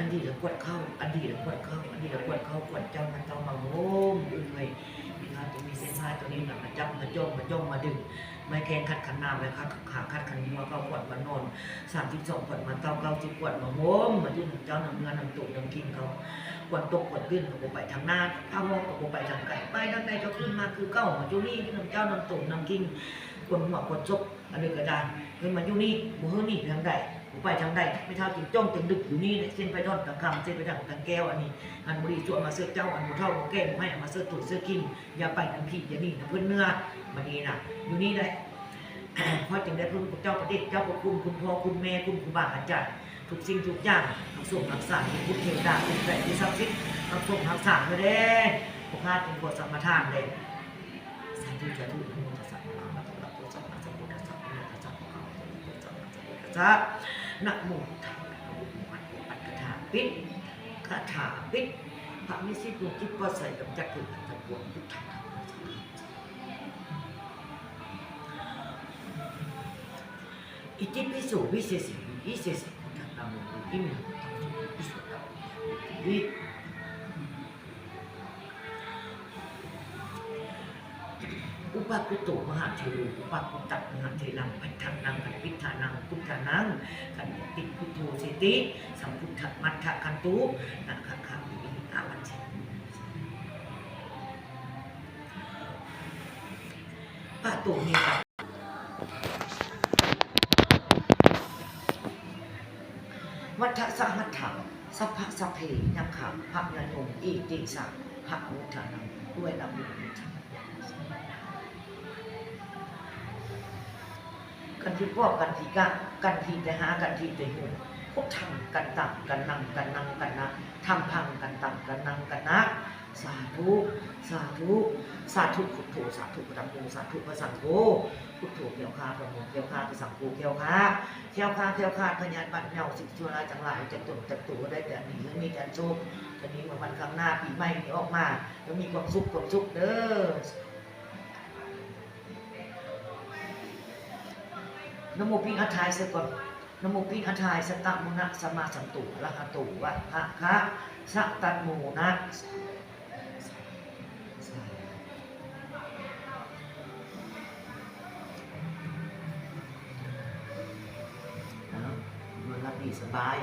ອັນດີລະກວດເຂົ້າ ອັນດີລະກວດເຂົ້າ ອັນດີລະກວດເຂົ້າ ກວດເຈົ້າ ມັນຕ້ອງມາໂຮມອຶ່ງເອີຍ ມີເຮົາຕົງມີເສັ້ນສາຍຕົງນີ້ນະ ມາຈັບ ມາຈ້ອງ ມາຈ້ອງ ມາດຶງ ໄມ້ແຂ້ງຂັດຂັນໜາ ໄມ້ຂາຂັດຂັນຫົວ ເຂົ້າຂອດມານອນ ສາມສິບສອງຂອດມາເຕົ້າ ເກົ້າສິບຂອດມາໂຮມ ມາຢູ່ນຳເຈົ້າ ນຳເນື້ອນຳໂຕນຳກິນເຂົາ ຄວນຕົກຄວນຕື່ນກໍບໍ່ໄປທາງໜ້າ ພາວອກກໍບໍ່ໄປທາງໄກ ໄປທາງໃດກໍຄືນມາຄືເກົ່າ ມາຢູ່ນີ້ ຢູ່ນຳເຈົ້ານຳໂຕນຳກິນ ຄວນຫົວຄວນສົກ ອັນໃດກໍໄດ້ ເພິ່ນມາຢູ່ນີ້ ບໍ່ຮູ້ໜີໄປທາງໃດ ບໍ່ໄປທາງໃດ ແມ່ເຖົ້າຈຶ່ງຈ້ອງຈຶ່ງດຶກຢູ່ນີ້ແຫຼະ ເຊັ່ນໄປດອນກາງຄຳ ເຊັ່ນໄປທາງກາງແກ້ວ ອັນນີ້ ອັນບໍ່ດີຊົ່ວມາເສີດເຈົ້າ ອັນບໍ່ເຖົ້າບໍ່ແກ່ບໍ່ໃຫ້ເອົາມາເສີດຖືເສີດກິນ ຢ່າໄປນຳຜີ ຢ່າໜີນຳເພິ່ນເນືອ ບັດນີ້ນະ ຢູ່ນີ້ແຫຼະ ຂ້ອຍຈຶ່ງໄດ້ເພິ່ງພະເຈົ້າພະເດດ ເຈົ້າພະຄຸນ ຄຸນພໍ່ຄຸນແມ່ ຄຸນຄູບາອາຈານ ທຸກສິ່ງທຸກຢ່າງ ຮັກສົມຮັກສາ ເທວະບຸດເທວະດາ ເປັນໄປຜູ້ສັກສິດ ຮັກສົມຮັກສາເດີ ພວກຂ້າເປັນຜູ້ສະມາທານເດ້ ສາທຸ ສາທຸ ນະໂມຕັດສະ ພະຄະວະໂຕ ອະລະຫະໂຕ ສຳມາສຳພຸດທັດສະ ນະໂມຕັດສະ ພະຄະວະໂຕ ອະລະຫະໂຕ ສຳມາສຳພຸດທັດສະ ນະໂມ ທາ ນະໂມ ອະໂຕ ປັດກະຖາປິດ ຄາຖາປິດ ພະມີສິດດວງຈິດປອດໃສ ກຳຈັດເຖິງອັນຕະກວນ ພຸດທັງທັງ ອິຕິປິໂສ ວິເສເສ ວິເສເສ ພຸດທັງ ນະໂມ ອິມິ ພຸດທັງ ສຸ ວິສຸດທັງ ອຸປະຄຸດໂຕ ມະຫາເຖໂຣ ອຸປະຄຸດຕັງ ມະຫາເຖລັງ ພັດທານັງ ຄັນປິດທານັງ ພຸດທານັງ ຄັນຕິ ພຸດໂທ ເສຕິ ສຳພຸດທະ ມັດທະຄັນຕຸ ນະຄະຄະ ວິ ອາວັດເສ ປະໂຕ ເມຕາ ວັດທະສະຫັດຖາ ສັບພະສັບເພ ຍັກຂາ ພະຍາຍົມ ເອເຕສາ ພະໂມທະນາ ດ້ວຍນະໂມພຸດທາ ກັນທີປອບ ກັນທີກະ ກັນທີແຕ່ຫາ ກັນທີແຕ່ຫູ ພຸດທັງ ກັນຕັງ ກັນນັງ ກັນນັງ ກັນນະ ທຳພັງ ກັນຕັງ ກັນນັງ ກັນນະ ສາທຸ ສາທຸ ສາທຸ ພຸດໂທ ສາທຸ ພະທຳໂມ ສາທຸ ພະສັງໂຄ ພຸດໂທ ແຄ້ວຄາດ ທຳໂມ ແຄ້ວຄາດ ພະສັງໂຄ ແຄ້ວຄາດ ແຄ້ວຄາດ ແຄ້ວຄາດ ພະຍາດບາດເຫຍົາ ສິ່ງຊົ່ວຮ້າຍທັງຫຼາຍ ຈາກຕົນຈາກໂຕ ໄດ້ແຕ່ອັນດີ ໃຫ້ມີແຕ່ອັນໂຊກ ຈະມີເມື່ອວັນຂ້າງໜ້າ ປີໃໝ່ນີ້ອອກມາ ໃຫ້ມີຄວາມສຸກ ຄວາມສຸກເດີ. ນະໂມປິງອະທາຍຊະກ່ອນ ນະໂມປິງອະທາຍ ສະຕະໂມນະ ສຳມາສຳໂຕ ອະລະຫະໂຕ ວະພະຄະ ສະຕະໂມນະ ນອນຫຼັບດີສະບາຍ.